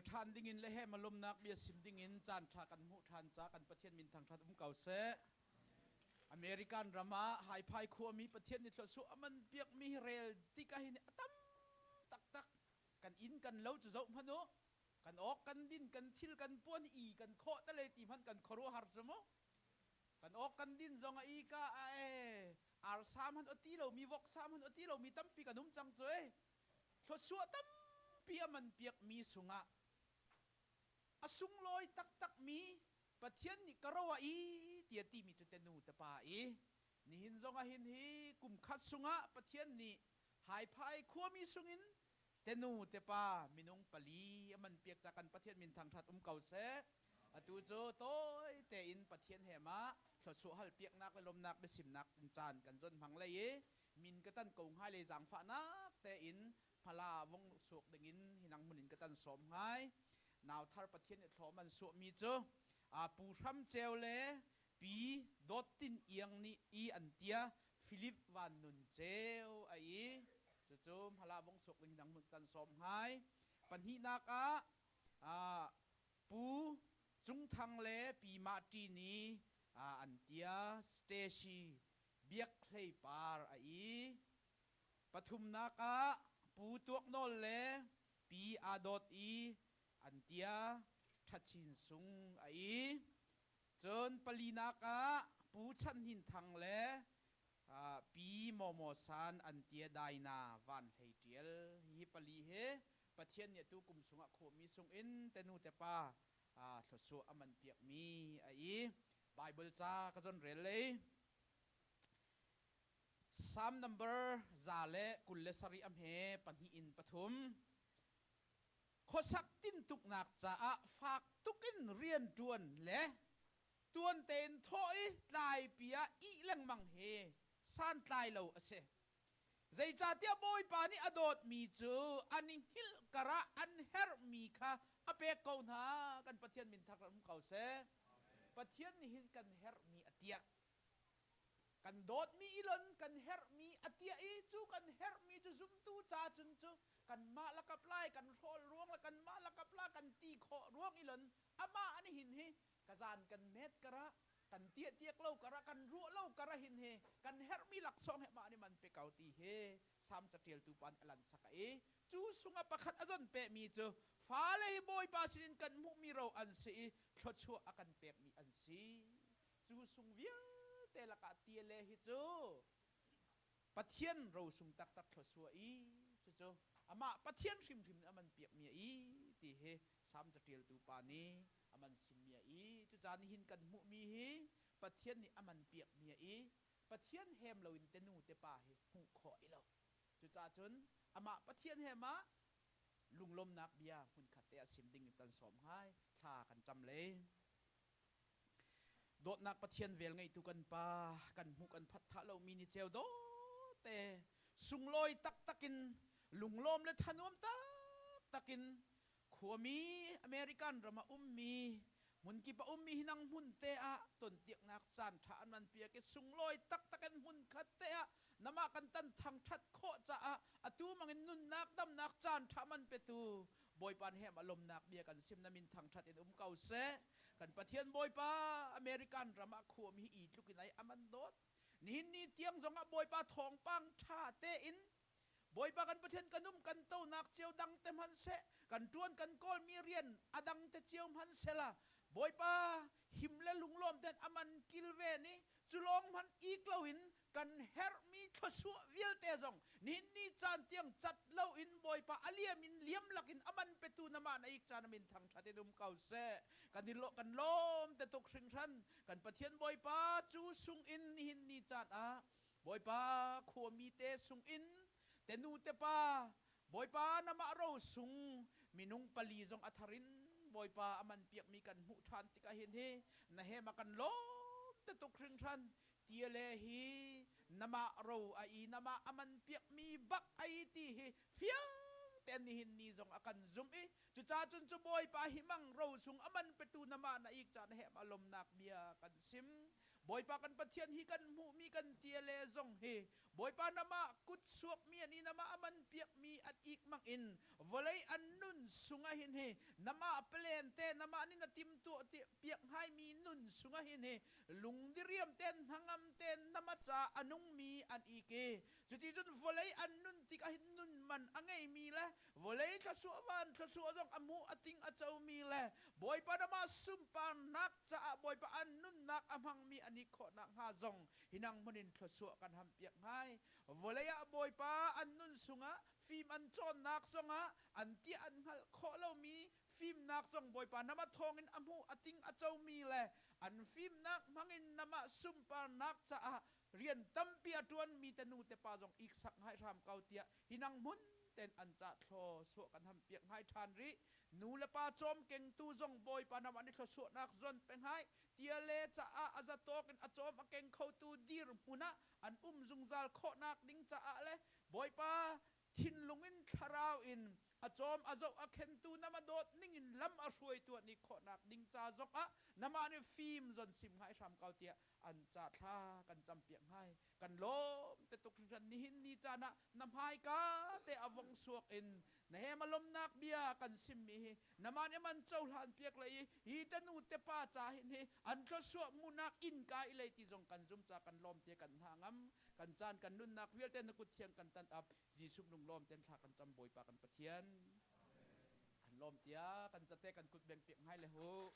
ṭhan dingin le he malumnak bia sim dingin caan ṭha kan hmuh ṭhan ca kan Pathian min thangṭhat um ko seh. American ram ah Haiphai khuami Pathian nih thluachuah a man piakmi hi rel tik ah hin a tam taktak. Kan inn kan lo cu zoh hmanh u. Kan awk kan din kan thil kan puan i kan khawh te le ti hmanh kan khuaruahhar cu mu. Kan awk kan din zong a i ka a e arsa hmanh o ti lomi voksa hmanh o ti lomi tampi kan um cang cu e. Thluachuah tampi a man piakmi sungah a sunglawi taktakmi Pathian nih ka ro ah i tiah timi cu te nu te pa i nihin zong ah hin hi kum khat sungah Pathian nih Haiphai khuami sungin te nu te pa minung pali a man piak ca kan Pathian min thangṭhat um ko seh. Atu cu tawi tein Pathian he ma thluachuah hal piaknak le lawmnak biasimnak in caan kan zon hmang lei i min ka tan ko hngai le zaangfahnak tein hmala vong suak dingin hinang hmun in ka tan sawm ngai. Nauthar Pathian nih thlawm an suahmi cu Pu Hram Ceu le Pi Dawt Tin Iang nih i an tia Philip Van Nun Ceu a i cucu hmala vong suak ding hinang hmun tan sawm ngai. Pahnihnak ah Pu Cung Thang le Pi Mah Ṭi nih an tia Stacy Biak Hlei Par a i. Pathumnak ah Pu Tuak Nawl le Pi Aa Dawt i an tia Ṭhachin Sung a i. Cun palinak ah Pu Chan Hnin Thang le Pi Maw Maw San an tia Daina Van Hlei Ṭial. Hihi pali hi Pathian nih atu kum sungah khuami sungin te nu te pa thluachuah a man piakmi a i. Bible ca ka zon rel lei. Psalm number 127 a hme pahnih in pathum. Khuasak tintuknak caah fak tukin rian ṭuan le tuan tein thawh i tlaipi ah ih lengmang hi santlai lo a si. Zeicahtiah Bawipa nih a dawtmi cu an i hngilh karah an herhmi kha a pek ko hna. Kan Pathian min thak um ko seh. Pathian nih hin kan herhmi a tiah. Kan dawtmi ilon kan herhmi a tiah i cu kan herhmi cu zumtu ca cun cu kanmah lakap lai kan hrawl ruang le kanmah lakap la kan ti khawh ruang ilon amah an hin hi kazan kan met kara kan tiah tiak lo kara kan ruah lo kara hin hi kan herhmi laksawng he mah nih man pe ko ti hi Sam catialtu pa nih a lan sak i cu sungah pakhat a zon pehmi cu fale hi Bawipa sinin kan hmuhmi ro an si i thluachuah a kan pekmi an si. Cu sung vialte lakah tiale hi cu Pathian rosung taktak thluachuah i cucu amah Pathian hrimhrim nih a man piakmi a i ti hi Salm catialtu pa nih a man simmi a i. Cucaah nihin kan hmuhmi hi Pathian nih a man piakmi a i Pathian hem loin te nu te pa hi hmuh khawh i lo. Cucaah cun amah Pathian he mah lunglawmnak bia hmunkhat te ah sim ding in kan sawm ngai thla kan cam le. Dawtnak Pathian vel ngeitu kan Pa, kan hmuh kan phat tha lomi ni ceu dawte sunglawi taktak in lunglawm le thanuam taktak in khuami American ram ah ummi hmunkip a ummi hi nang hmun te ah tontiaknak caan ṭha an man piak i sunglawi taktak in hmun khat te ah namah kan tan thangṭhat khawh caah atu mangin nunnak damnak caan ṭha man petu Bawipa nih a lawmnak bia kan sim na min thangṭhat in um ko seh. Kan Pathian Bawipa American ram ah khuami hi i tluk in ai aman dawt. Nihin ni tiang zong ah Bawipa thawngpang ṭha tein Bawipa kan Pathian kan um kan tonak cio dang te hmanh seh, kan ṭuan kan kawlmi rian a dang te cio hmanh sela Bawipa him le lunglawm ten aman kilven i cu lawng hmanh ik loin kan herhmi thluachuah vialte zong nihin ni caan tiang cat loin Bawipa a liam in liam lakin a man petu namah na ik caan amin thangṭhat in um ko seh. Kan i kan lawm te tuk hringhran. Kan Pathian Bawipa cu sung in nihin ni caan ah Bawipa khuami te sung in te nu te pa Bawipa namah ro sung minung pali zong a thar in Bawipa a man piakmi kan hmuh ṭhan tikah hin hi na he ma kan lawm te tuk hringhran. Tiale hi namah ro a i namah a man piakmi bak ai ti hi fiang tein nihin ni zong a kan zumh i cucaah cun cu Bawipa hi mang ro sung a man petu namah na ik caan he ma lawmnak bia kan sim. Bawipa kan Pathian hi kan hmuhmi kan tiale zong hi Bawipa namah kut suakmi an i namah a man piakmi an ik mang in vawlei an nun sungah hin hi namah plen te namah nih na timtuah piak hngaimi nun sungah hin hi lungdiriam ten hnangam ten nama ca a nungmi an i cuticun vawlei an nun tik ah hin nun man a ngeimi le vawlei thluachuah van thluachuah zong a hmu a ting a comi le Bawipa nama sunparnak caah Bawipa an nunnak a hmangmi an i khawhnak hnga zong hinang hmun in thluachuah kan ham piak ngai. Vawlei ah Bawipa an nun sungah fim an cawnnak zongah an ti an hngalh khawh lomi fimnak zong Bawipa nama thawngin a hmu a ting a comi le an fimnak hmangin nama sunparnak caah rian tampi a ṭuanmi te nu te pa zong iksak ngai hram ko tiah hinang hmun ten an ca thlaw suah kan ham piak ngai ṭhan rih. Nu le pa cawmkengtu zong Bawipa nam an i thluachuahnak zon pe ngai tia le caah a zatawk in a cawm a keng khotu dirhmun ah an um zungzal khawhnak ding caah le Bawipa thinlung in thlarau in a cawm a zoh a khentu nama dawt ning in lam a hruaitu an i khawhnak ding ca zong ah nama nih fim zon sim ngai hram ko tiah an ca thla kan campiak ngai. Kan lawm te tuk hringhran. Nihin ni caan ah na hmaika te a vong suak in na he malomnak bia kan simmi hi nama nih man cohlan piak le i hi te nu te pa ca hin hi an thluachuah munak innka i lei ti zong kan zum ca kan lawm te kan hna ngam. Kan caan kan nunnak vialte na kut thiang kan tan up. Jesuh lung lawm ten thla kan cam, Bawipa kan Pathian. Kan lawm tia kan cate kan kut beng piak ngai le hu.